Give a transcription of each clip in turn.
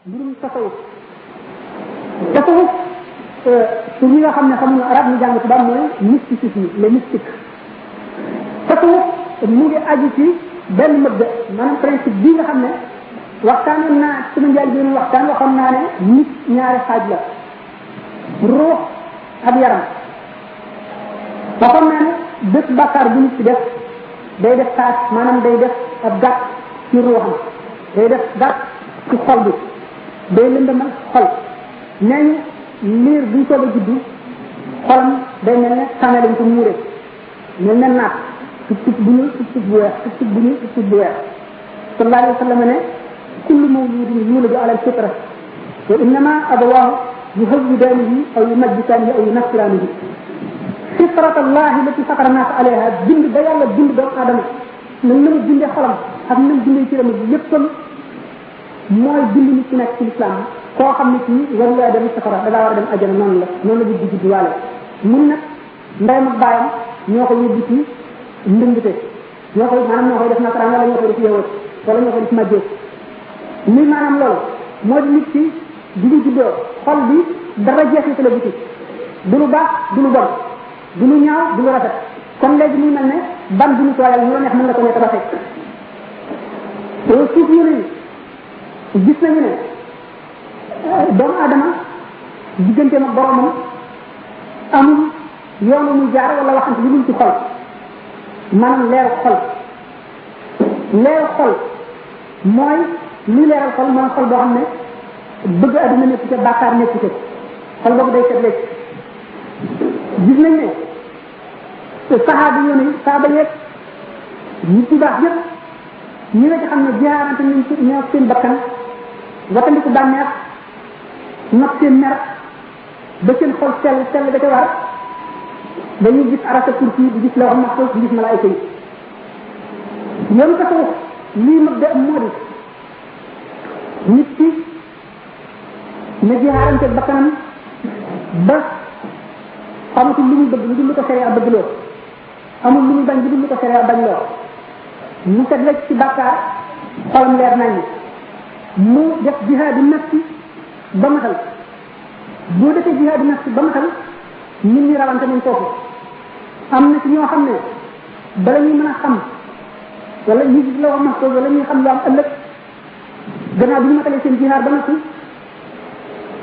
mbirum tasawuf pour ñi nga xam ne xamuñu arab ñu jàng tubaab mooy mysticisme le mystique tasawuf mu ngi aju ci benn mëbda maanaam principe bii nga xam ne waxtaanoon naa sama njaal bi waxtaan waxoon naa ne nit ñaari xaaj la ruux ak yaram waxoon naa ne bépp bàkkaar bu nit ci def day def taas maanaam day def ab gàtt ci ruuxam day def gàtt ci xol bi day lëndëmal xol nee ñu liir buy soog a juddu xolam day mel ne tànne lañ ko muuree mel ne naat tub bu ñuul tub bu weex tub bu ñuul tub bu weex sallallahu alayhi wa sallam ne kullu mawludin yuladu ala alfitra wa innama abawaahu yuhawwidaanihi aw yumajjisaanihi aw yunassiraanihi fitrat allahi lati fatara naas alayha bind ba yàlla bind doomu aadama na mu bindee xolam ak na mu bindee ci rama bi léppam mooy bind nit ki nekk ci lislaam koo xam ne ci war ngaa dem safara da ngaa war a dem ajana noonu la bu juddu waale mun nag ndeyam ak baayam ñoo ko yóbbu ci ndëngte ñoo koy def nasaraan wala ñoo koy def yowat wala ñoo koy def majjee li maanaam loolu moo di nit ki di nga juddoo xol bi dara jeexitale bu ci du lu baax du lu bon du lu ñaaw du lu rafet kon léegi muy mel ne ban bu ñu tooyal ñu la neex mën nga ko ne tabaxee suuf yooyu gis nañu ne doomu aadama digganteem ak boromam amul yoonu muy jaar wala waxante li dul ci xol maanaam leeru xol mooy li leeral xol mooy xol boo xam ne bëgg adduna nekk ca bàkkaar nekk ca xol boobu day set lekk gis nañ ne saxaaba saaba yeeg nit ci baax yëpp ñi nga ci xam ne jaarante nañ ci ñoo seen bakkan watandiku bànneex not seen mer ba seen xol sell da ca war dañuy gis arasa kursi di gis lawhul mahfuz di gis malaayika yi yoonu tasawuf lii mag de moo di nit ki na jihaarante bakkanam ba xamatul lu muy bëgg lu dul lu ko sariya bëgg loo amul lu muy bañ lu dul lu ko sariya bañ loo mu set rek ci bàkkaar xolam leer nañ mu def jihaadu nafsi ba matal boo defee jihaadu nafsi ba matal nit ñi rawante nañ foofu am na ci ñoo xam ne bala ñuy mën a xam wala ñu gis la wax ma ko wala ñuy xam lu am ëllëg gannaaw bi ñu matalee seen jihaar ba noppi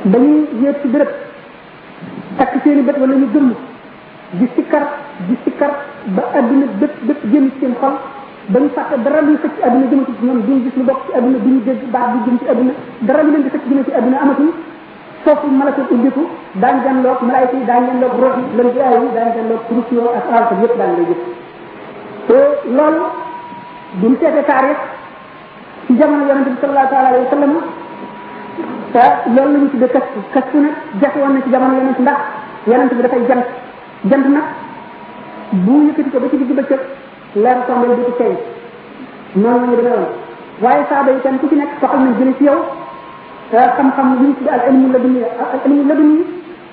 dañuy yéeg ci béréb takk seeni bët wala ñu gëmm di sikkar ba adduna bépp génn ci seen xol ba ñu fàtte dara luy fekk ci adduna jëm ci ñoom duñ gis lu bokk ci adduna duñu dégg baat bi jëm ci adduna dara lu leen di fekk jëm ci adduna amatul foofu malakul ubbiku daañu janloog malaayka yi daañu janloog rox yi lan bi ay yi daañu janloog kurusio ak alfa yëpp daañu lay gis te loolu buñ seetee taarix ci jamono yonente bi sallallahu alayhi wa sallam te loolu la ñu tuddee kas nag jafe woon na ci jamono yonente ndax yonente bi dafay jant nag bu yëkkati ko ba ci digg bëccëg leer tombé du ci feeñ noonu la ñu demee woon waaye saaba yi kenn ku ci nekk soxal nañ jële ci yow xam-xam li ñu tuddee al ilmu laduni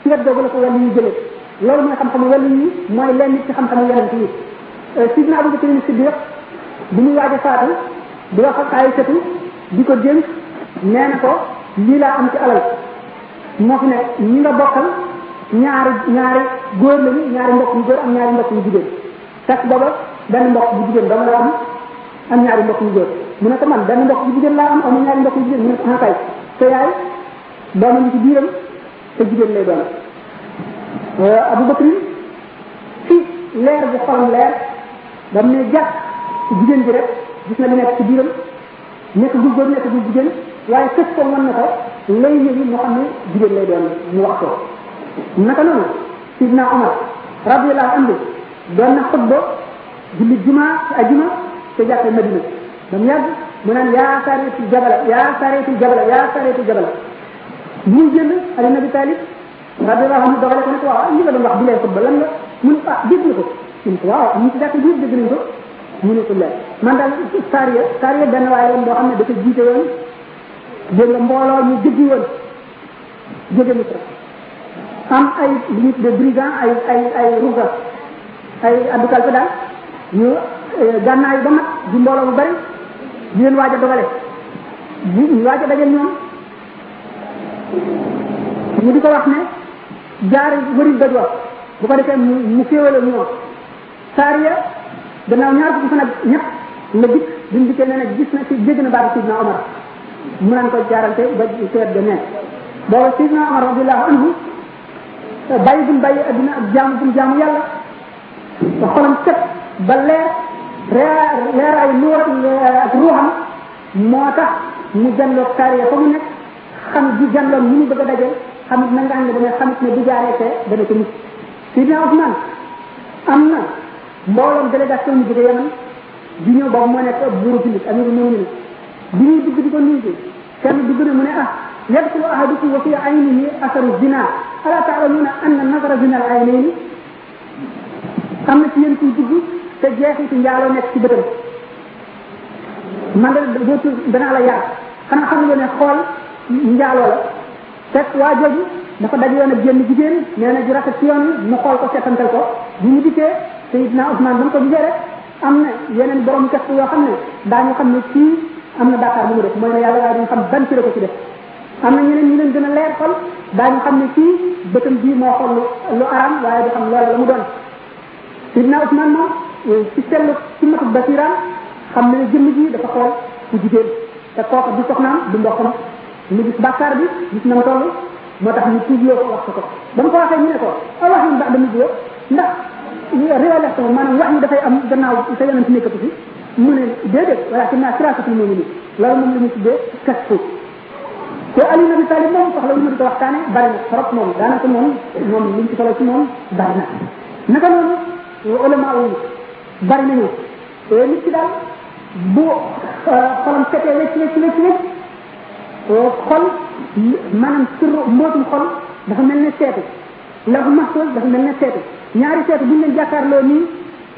ci wet googu la ko wàllu yi jëlee loolu mooy xam-xamu wàllu yi mooy lenn nit ci xam-xamu yonente yi sidna Abu Bakr Siddiq bi muy waaj a faatu di wax ak ay sëtu di ko dénk nee na ko lii laa am ci alal moo fi nekk ñi nga bokkal ñaari góor lañu ñaari mbokk yu góor am ñaari mbokk yu jigéen fekk booba benn mbokk bu jigéen dama la am ñaari mbokk yu góor mu ne ko man benn mbokk bu jigéen laa am ñaari mbokk yu jigéen mu ne ko kay te yaay doomam li ci biiram te jigéen lay doon Abu Bakr ci leer bu xolam leer dam ne jàpp jigéen ji rek gis na li nekk ci biiram nekk bu góor nekk bu jigéen waaye fekk ko mën na ko lay yëgi moo xam ne jigéen lay doon mu wax ko naka noonu sidna Omar radiyallahu anhu doon na xutba julli jumaa ci ajuma te jàkkee Madina ba mu yàgg mu naan yaa sareetul jabala bu muy génn Ali ibn Abi Talib radiyallahu anhu dogale ko ne ko waaw li nga doon wax bi lay xutba lan la mu ne dégg na ko mu ne ko waaw ñu ci jàkkee biir dégg nañ ko mu ne ko leer man daal sariya benn waaye woon boo xam ne dafa jiite woon dégg nga mbooloo ñu jëggi woon jóge Misra am ay li ñu tuddee brigand ay ruga ay addukal ko daal ñu gànnaayu ba mat di mbooloo bu bari di leen waaj a dogale ñu waaj a dajal ñoom ñu di ko wax ne jaari wëri doj wax bu ko defee mu féewale ñoom saariya gannaaw ñaar fukki fan ak ñett la dikk bi mu dikkee nee na gis na ci jégg na baatu sidna Omar mu naan ko jaarante ba seet ga nekk booba sidna Omar radiallahu anhu bàyyi buñ bàyyi adduna ak jaamu buñ jaamu yàlla ba xolam set ba leeraayu nuur ak ruuxam moo tax mu janloog saariya fa mu nekk xam di janloog ñu mu bëgg a dajal xamit na ngaan dana xamit ne bu jaaree fee dana ko mucc sidna Ousmane am na mbooloom délégation ñu jóge Yaman di ñëw boobu moo nekk buuru jullit amirul mu'minin bi ñuy dugg di ko nuyu kenn dugg na mu ne yadxulu ahadukum wa fi aynihi asaru zina ala ta'lamuna anna nazara zina al aynayni am na ci yéen kuy dugg te jeexitu njaaloo nekk ci bëtam man de dootu danaa la yar xanaa xam nga ne xool njaaloo la fekk waa jooju dafa daj yoon ak génn jigéen nee na ju rafet ci yoon wi mu xool ko settantal ko bu ñu dikkee Seydina Ousmane ba mu ko gisee rek am na yeneen borom kese yoo xam ne daañu xam ne kii am na bàkkaar bu mu def mooy ne yàlla waaye dañu xam ban ci la ko ci def am na ñeneen ñu leen gën a leer xol daañu xam ne kii bëtam bii moo xool lu aram waaye du xam loola la mu doon Seydina Ousmane moom ci sellu ci matuk basiraam xam ne jëmm ji dafa xool ku jigéen te kooku du soxnaam du mbokkam mu gis bàkkaar bi gis na mu toll moo tax ñu tuubloo ko wax ko ba mu ko waxee ñu ne ko wax yi baax dama jiw ndax révélation maanaam wax yi dafay am gannaaw sa yonent nekkatu fi mu ne déedéet voilà ci naa siraasatul mu'minin loolu moom la ñu tuddee kasfu te Ali ibn Abi Talib moom soxla lu ma di ko waxtaane bari na trop moom daanaka moom liñ ci solo ci moom bari na naka noonu ulama yi bari nañu nit ki daal bu xolam setee wecc xol maanaam sirru mbootum xol dafa mel ne seetu lahu mahfuz dafa mel ne seetu ñaari seetu buñ leen jàkkaarloo nii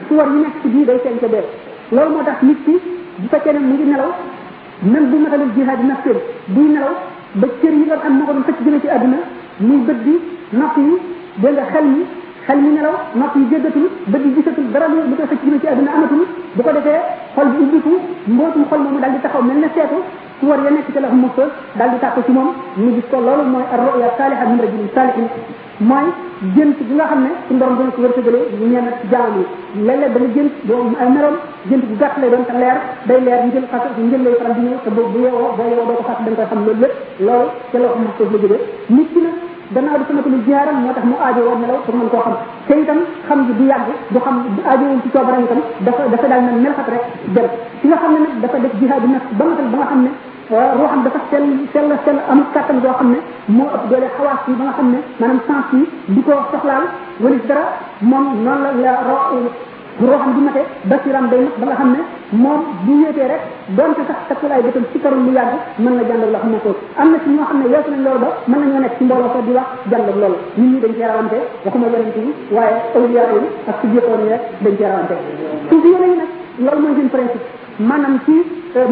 suwar yi nekk ci biir day feeñ ca beer loolu moo tax nit ki bu fekkee ne mu ngi nelaw même bu matalul jihaad nafsi buy nelaw ba cër yi doon am moo ko doon fëcc jëme ci àdduna muy bët bi nopp yi dégg nga xel mi nelaw nopp yi jéggatul bët yi gisatul dara lu koy fëcc jëme ci àdduna amatul bu ko defee xol bi ubbiku mbootum xol moomu daal di taxaw mel ne seetu su war ya nekk ci la mu fës daal di tàkk ci moom ñu gis ko loolu mooy ar-ru'ya saaliha min rajulin saalihin mooy gént gi nga xam ne su borom dana ko wërsëgalee ñenn jaam yi léeg-léeg dana gént doo ay meloom gént bu gàtt lay doon te leer day leer njël lay faral di ñëw te bu yeewoo boo yeewoo doo ko fàtt da nga koy xam loolu lépp loolu ca loo xam ne foofu la jógee nit ki nag gannaaw dafa nekk lu jaaram moo tax mu aajo woon nelaw pour mën koo xam te itam xam gi du yàgg du xam aajo woon ci coobaram itam dafa daal na melxat rek dem ki nga xam ne nag dafa def jihaad bi nag ba matal ba nga xam ne ruuxam dafa sell amul kàttan boo xam ne moo ëpp doole xawaas yi ba nga xam ne maanaam sens yi di ko soxlaal wala dara moom noonu la ruuxam di mate basiram day mat ba nga xam ne moom bu wéetee rek donte sax takkul ay bëtam ci karul lu yàgg mën na jàngal loo xam ne ko am na ci ñoo xam ne yeesu nañ loolu ba mën nañoo nekk ci mbooloo ko di wax jàngal loolu nit ñi dañ cee rawante waxuma yonent yi waaye awliya yi ak ci jëkkoon yi rek dañ cee rawante suufi yi nag loolu mooy seen principe maanaam ci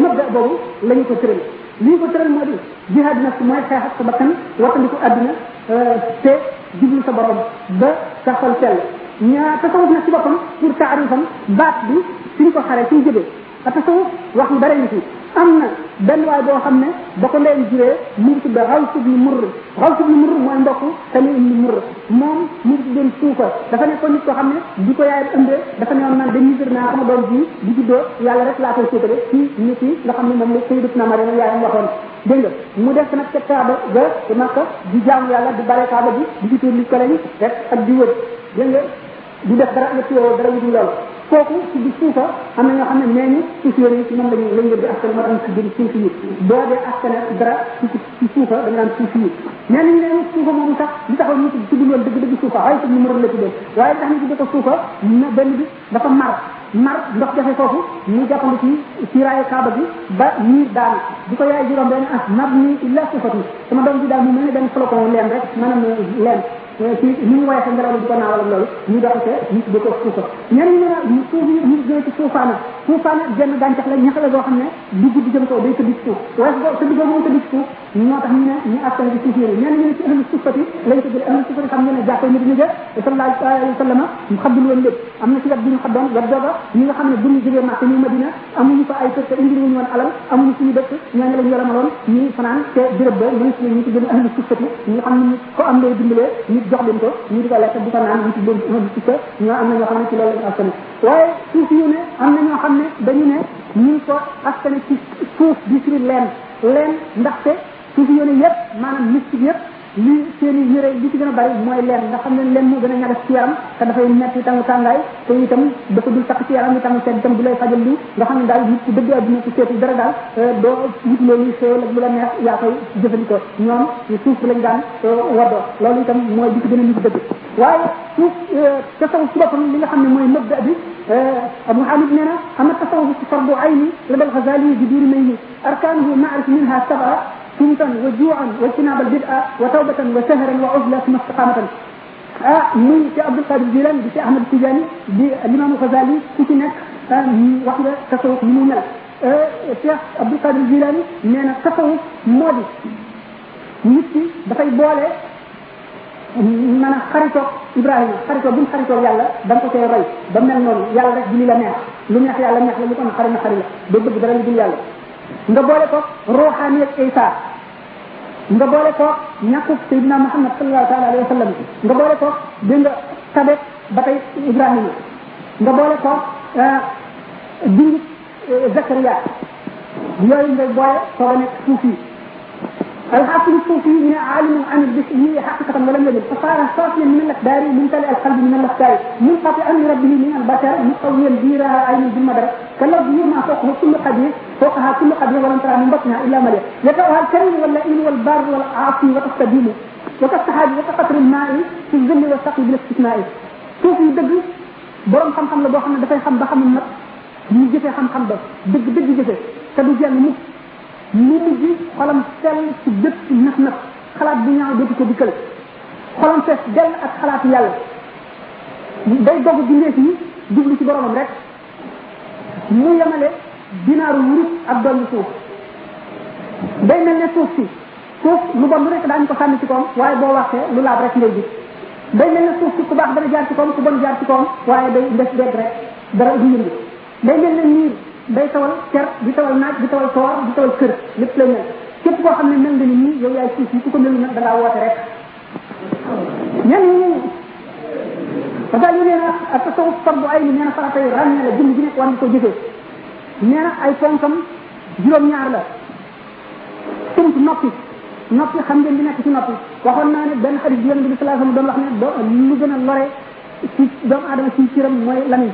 mabda boobu la ñu ko tëral li ñu ko tëral moo di jihaad nafs mooy xeex ak sa bakkan wattandiku àdduna te jublu sa borom ba sa xol sell tasawuf nag ci boppam pour taarifam baat bi suñ ko xaree suñ jëbee a tasawuf wax yu bare ngi fi am na benn waay boo xam ne ba ko ndeyam juree mu ngi tudd Xaws ibn Murr mooy mbokk Tamim ibn Murr moom mu ngi tuddoon Suufa dafa nekkoon nit koo xam ne di ko yaay ëmbee dafa ne woon naan de misir naa sama doom ji di juddoo yàlla rek laa koy suutale ci nit yi nga xam ne moom la Sayyidatuna Maryam yaayam waxoon dégg nga mu def nag ca Kaaba ga ci Makka di jaamu yàlla di bare Kaaba bi di ci tuur li ko lañ rek ak di wër dégg nga di def dara nga tuyoo dara lu dul loolu kooku ci di suufa am na ñoo xam ne nee ñu suuf yooyu ci moom lañ leen di askan moo tax ci biir suuf yi boo dee askan dara ci suufa da nga naan suuf yi nee nañu ne suufa moomu sax li taxaw ñu tudd loolu dëgg suufa waaye ci numéro la tuddee waaye tax ñu tuddee ko suufa na benn bi dafa mar ndox jafe foofu mu jàppandi ci raayu kaaba bi ba ñiir daanu di ko yaay juróom benn nab ni illa suufatu sama doom bi daal mu mel ne benn flocon leen rek maanaam leen ci ni ñu woyee sa ngelaw di ko naawal loolu ñu doxate ñu tuddee ko suufa ñenn ñi ne suuf yi ñu jógee ci suufaana tuufaane genn gàncax la ñax la boo xam ne du guddi jëm kaw day tëdd ci suuf waaye tëdd boobu mu tëdd ci suuf moo tax ñu ne ñu askan bi suuf yooyu ñenn ñu ne ci ahlu suufati lañ ko jël ahlu suufati xam ngeen ne jàppee nit ñi ja sallallahu alayhi wa sallam mu xaddul woon lépp am na ci wet bi ñu xaddoon wet booba ñi nga xam ne bu ñu jógee Màkka ñu Madina amuñu fa ay kër te indi wuñu woon alal amuñu suñu dëkk ñooñu lañ yoramaloon ñi fanaan te béréb ba ñu ci gën ahlu suufati ñi xam ne ko am lay dimbalee ñu jox leen ko ñu di ko lekk di ko naan ñu ci doon ahlu suufa ñoo am na ñoo xam ne ci loolu lañ askan waaye suuf yu ne am na ñoo xam ne dañu ne ñu ngi ko askane ci suuf di firi leen ndaxte suuf yu ne yëpp maanaam mystique yëpp li seen i yére li ci gën a bari mooy leen nga xam ne leen moo gën a ñagas ci yaram te dafay metti tangu tàngaay te itam dafa dul takk ci yaram yi tangu seet itam du lay fajal li nga xam ne daal nit ku dëgg àdduna ku seetu dara daal doo nit loolu xéewal ak lu la neex yaa koy jëfandikoo ñoom suuf lañ daan waddoo loolu itam mooy bi ci gën a nit dëgg waaye suuf tasawuf ci boppam li nga xam ne mooy mabda bi Abu Hamid nee na am na tasawuf ci fardu ayni la dal Ghazali bi diiri may ni arkaanuhu ma'rif minha sab'a سمتا وجوعا واجتناب البدعة وتوبة وسهرا وعزلة ثم استقامة من في عبد القادر الجيلاني بشيخ أحمد التجاني بالإمام الغزالي كنت نك واحدة تصوف يمونة الشيخ عبد القادر الجيلاني من التصوف مودي نيتي دافاي بولé mana xarito Ibrahima xarito buñ xarito yàlla da nga ko koy roy ba mel noonu yàlla rek di li la neex lu neex yàlla neex la lu ko am xari na xari la do bëgg dara lu dul yàlla nga boole ko ruhani ak Isa nga boole ko ñàkkub Seydina Muhammad sallallahu alayhi wa sallam nga boole ko dégg nga tabe ba tey Ibrahima nga boole ko dindi Zakaria yooyu ngay boole soo nekk suufi الحاصل الصوفي من عالم عن البشرية حقيقة ولم يجد فصار صافيا من الأخبار ممتلئ القلب من الأفكار منقطعا لربه من البشر مستويا ديرها عين بالمدر كالأرض يرمى فوقه كل قدير فوقها كل قدير ولم ترى من بطنها إلا مليء يدعوها الكريم واللئيم والبار والعاصي وتستديم وكالسحاب وكقطر الماء في الظل والسقي بالاستثناء صوفي دق borom xam-xam la boo xam ne dafay xam ba xamul nag ñu jëfee xam-xam ba dëgg jëfee te du jël mukk mu mujj xolam sell ci bépp nax xalaat bu ñaaw dootu ko dikkal xolam fees dell ak xalaat yàlla day dogg bindeef yi jublu ci boromam rek mu yemale dinaaru wurus ak doon suuf day mel ne suuf si suuf lu bon lu rek daañu ko sànni ci koom waaye boo waxee lu laab rek ngay gis day mel ne suuf si ku baax dana jaar ci koom ku bon jaar ci koom waaye day ndes dégg rek dara du yëngu day mel ne niir day tawal cer di tawal naaj di tawal toor di tawal kër lépp lay mel képp koo xam ne mel nga ni nii yow yaay suuf yi ku ko mel nag da ngaa woote rek ñenn ñi parce que nee na ak tasawuf fardu ay ni nee na farata yi ràññee la jëm ji nekk war nga ko jëfee nee na ay fonkam juróom-ñaar la tënk noppi xam ngeen di nekk ci noppi waxoon naa ne benn xarit bi yonent bi sallallahu alayhi wasallam doon wax ne lu gën a lore ci doomu aadama ci ciram mooy lamiñ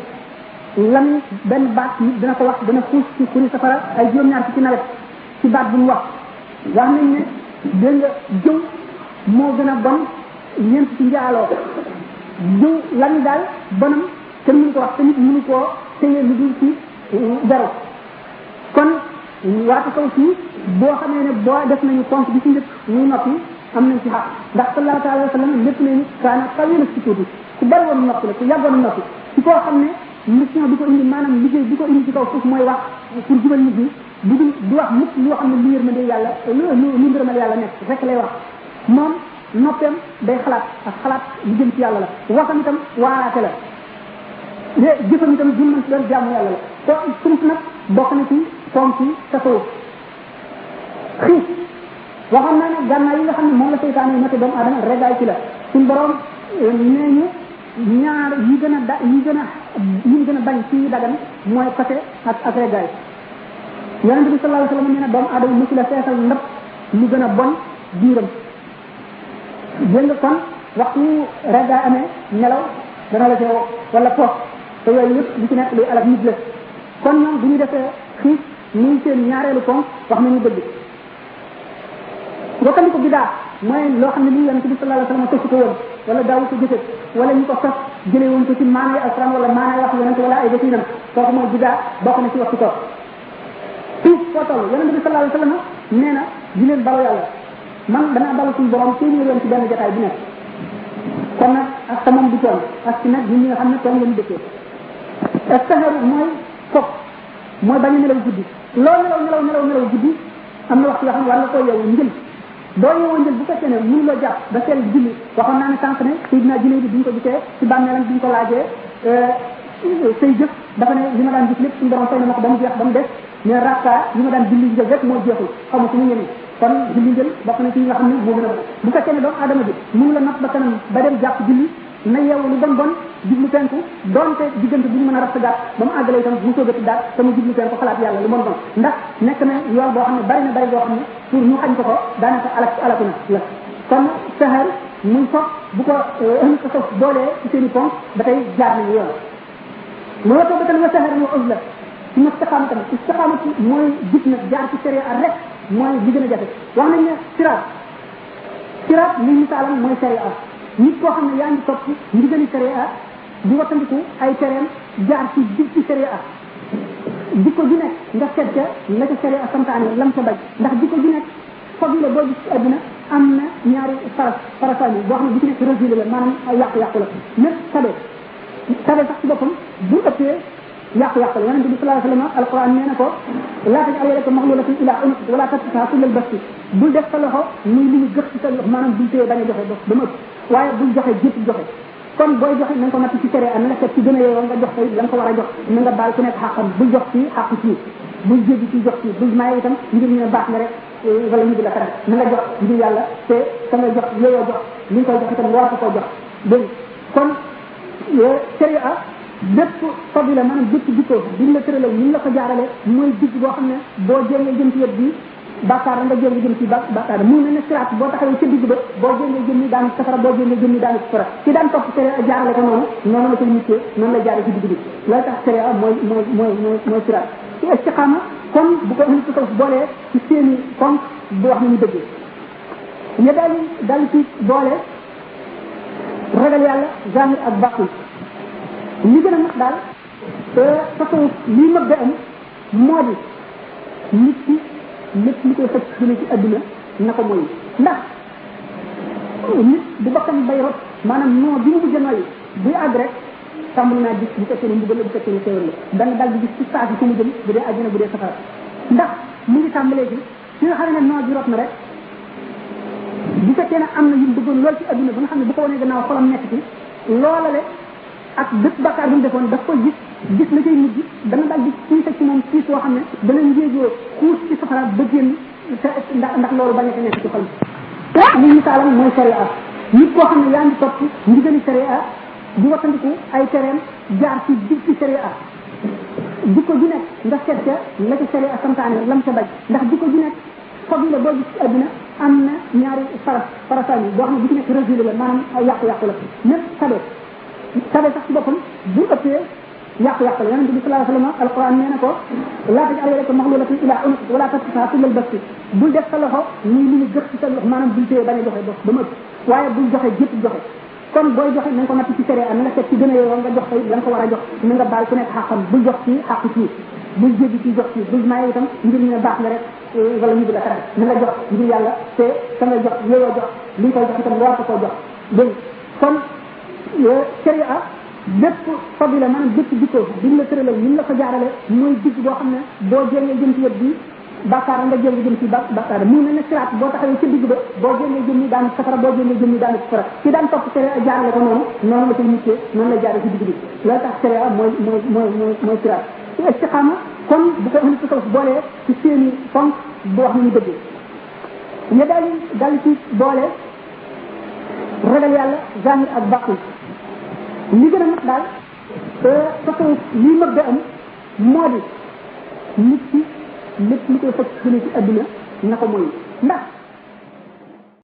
benn baat nit dina ko wax dana xuus ci kuri safara ay juróom-ñaar ci nawet ci baat bu mu wax nañ ne dégg nga jëw moo gën a bon ñeent ci njaaloo jëw lamiñ daal bonam kenn mënu ko wax te nit mënu koo téye lu dul ci zéro kon waata kaw ci boo xamee ne boo def nañu compte bi ci njëkk ñuy noppi am nañ ci xaq ndax sallallahu alayhi wa sallam lépp nañu kaana tawila ci tuuti ku bari woon noppi la ku yàggoon noppi ci koo xam ne mission bi ko indi maanaam liggéey bi ko indi ci kaw suuf mooy wax pour jubal nit ñi du wax mukk loo xam ne lu yërmande yàlla lu ngërëmal yàlla nekk rek lay wax moom noppeem day xalaat ak xalaat lu jëm ci yàlla la waxam itam waaraate la jëfam itam jum nañ ci doon jaamu yàlla la ko sumt nag bokk na ci koom ci tasawuf xiif waxam naa ne gànnaay yi nga xam ne moom la seytaane yi nate doomu aadama regaay ci la suñ borom nee ñu ñaar yi gën a bañ ci dagan mooy côté ak regaay yonente bi sallallahu alayhi wasallam nee na doomu aadama musu la feesal ndab lu gën a bon biiram dégg nga kon waxtu regaay amee nelaw dana la teew wala toog te yooyu yëpp li ci nekk luy alal nit la kon ñoom bu ñu defee xiif muy seen ñaareelu ponk wax nañu dëgg wakkandi ko bidaa mooy loo xam ne lii yonente bi sallallahu alayhi wasallam tësu ko woon wala daawu ko jëfe wala ñu ko sos jëlee woon ko ci maanaay alquran wala maanaay wax yonente wala ay definam kooku mooy bidaa bokk na ci waxtu toog xiif foo toll yonente bi sallallahu alayhi wasallam nee na di leen balu yàlla man danaa balu suñu borom téeméer yoon ci benn jotaay bu nekk kon nag ak samam du toon ak ci nag ñi nga xam ne toon ngeen dëkkee saharu mooy foog mooy bañ a nelaw guddi loo nelaw guddi am na waxtu yoo xam ne war nga koo yeewu njël doo yeewoo njël bu fekkee ne mënu la jàpp ba seel julli waxoon naa ne sànq ne Seydina Junayd bi duñ ko gisee ci bàmmeelam duñ ko laajee say jëf dafa ne li ma daan gis lépp suñu borom fay na ma ko ba mu jeex ba mu des mais rakka yi ma daan julli njël rek moo jeexul xaw ma fu mu ñëwee kon julli njël bokk na ci yi nga xam ne moo gën a bu fekkee ne doomu aadama bi mënu la natt ba kanam ba dem jàpp julli na yeewu lu bon jublu penku donte diggante bu ñu mën a rafet daal ba mu àggale itam mu soogati daal te mu jublu penku xalaat yàlla lu bon ndax nekk na yoon boo xam ne bari boo xam ne pour ñu xañ ko daanaka alaku na la kon sahar muy sopp bu ko ënd ko sof boolee ci seen i ponk ba tey jaar nañu yoon loolu toog ba tamit wa sahar mu ënd la ci ma istiqaama tamit istiqaama mooy jub nag jaar ci sharia rek mooy li gën a jafe wax nañ ne siraat li misaalam mooy sharia nit koo xam ne yaa ngi topp ndigali sharia di wattandiku ay tereem jaar ci jub ci sharia jikko ju nekk nga seet ca la ca sharia santaane lam ca bañ ndax jikko ju nekk foog la boo gis ci àdduna am na ñaari farafani boo xam ne bu ci nekk résile la maanaam ay yàqu-yàqu la lépp tabe sax ci boppam bu ëppee yàqu-yàqu la yonente bi sallallahu alayhi wa sallam alquran nee na ko laa tajal yadaka maxlulatan ila unuqik wala tabsutha kullal basti bul def sa loxo muy li ñu gëx ci sa loxo maanaam bul téye bañ a joxe ba mu ëpp waaye bul joxe jépp joxe kon booy joxe na nga ko natt ci cere na nga seet ci gën a yeewoo nga jox ko la nga ko war a jox na nga baal ku nekk xàqam bul jox ci xàqu ci bul jéggi ci jox ci bul maye itam ngir ñu ne baax na rek wala ñu di la taral na nga jox ngir yàlla te ka nga jox yooyoo jox li nga koy jox itam war ko koo jox dégg kon cere bépp fadila maanaam bépp jikko bi ñu la tëralal ni ñu la ko jaarale mooy digg boo xam ne boo jéngee jëm ci wet bi bàkkaar nga jéng jëm ci bàkkaar mu ne ne siraat boo taxawee ca digg ba boo jéngee jëm ni daanu safara boo jéngee jëm ni daanu safara ci daan topp sariya jaarale ko noonu la koy muccee noonu la jaare ci digg bi loolu tax sariya mooy siraat ci istiqaama kon bu ko indi ko boolee ci seeni fonk bu wax nañu dëgg ñu daal ci boole ragal yàlla zahir ak baatin li gën a mat daal façon lii mag da am moo di nit ki lépp li koy xëcc jëlee ci adduna na ko mooy ndax nit bu bakkan bay rot maanaam non bi mu mujj nooyi buy àgg rek tàmbali naa gis bu fekkee ne mbugal la bu fekkee ne xéwal la da nga dal di gis ci saa si fu mu jëm bu dee àjjana bu dee safara ndax mu ngi tàmbalee ci fi nga xam ne non bi rot na rek bu fekkee ne am na yu bëggoon lool ci adduna ba nga xam ne bu ko wanee gannaaw xolam nekk ci loolale ak bépp bakkaar bi mu defoon daf koy gis la cay mujj dana daal di tiisa ci moom tiis woo xam ne dana njéegoo xuus ci safara ba génn ndax loolu bañ a nekk ci xol bi li misaalam mooy sharia nit koo xam ne yaa ngi topp ndigali sharia di wattandiku ay tereem jaar ci dig ci sharia jikko ju nekk nga seet ca la ca sharia santaane lam ca bañ ndax jikko ju nekk foog la boo gis ci àdduna am na ñaari farasaan yi boo xam ne bu ci nekk résile la maanaam ay yàqu-yàqu la lépp tabe sax ci boppam bu ëppee yàqu-yàqu la yonente bi sallallahu alayhi wa sallam alquran nee na ko laa tajal yadaka maxlulatan ila unuqik wala tabsutha kullal basti bul def sa loxo muy li ñu gëx ci sa loxo maanaam bul téye bañ a joxe ba mu ëpp waaye bul joxe jépp joxe kon booy joxe na nga ko natt ci sere na nga seet ci gën a yeewoo nga jox ko la nga ko war a jox na nga baal ku nekk xàqam bul jox ci xàqu ci bul jéggi ci jox ci bul maye itam ngir ñu ne baax na rek wala ñu di la taral na nga jox ngir yàlla te ka nga jox yooyoo jox li nga koy jox itam war ko koo jox dégg kon sharia bépp fadila maanaam bépp jikko bi ñu la tëralal ni ñu la ko jaarale mooy digg boo xam ne boo jéngee jëm ci wet bi bàkkaar nga jéng jëm ci bàkkaar mu ne ne siraat boo taxawee ca digg ba boo jéngee jëm ni daanu safara boo jéngee jëm ni daanu safara ci daan topp sharia jaarale ko noonu la koy muccee noonu la jaare ci digg bi loolu tax sharia mooy siraat ci istiqaama kon bu ko indi ko boolee ci seeni fonk bu wax nañu dëgg ñu daal ci boole ragal yàlla zahir ak baatin li gën a mat daal façon lii mag da am moo di nit ki lépp li koy fekk jëlee ci adduna na ko mooy ndax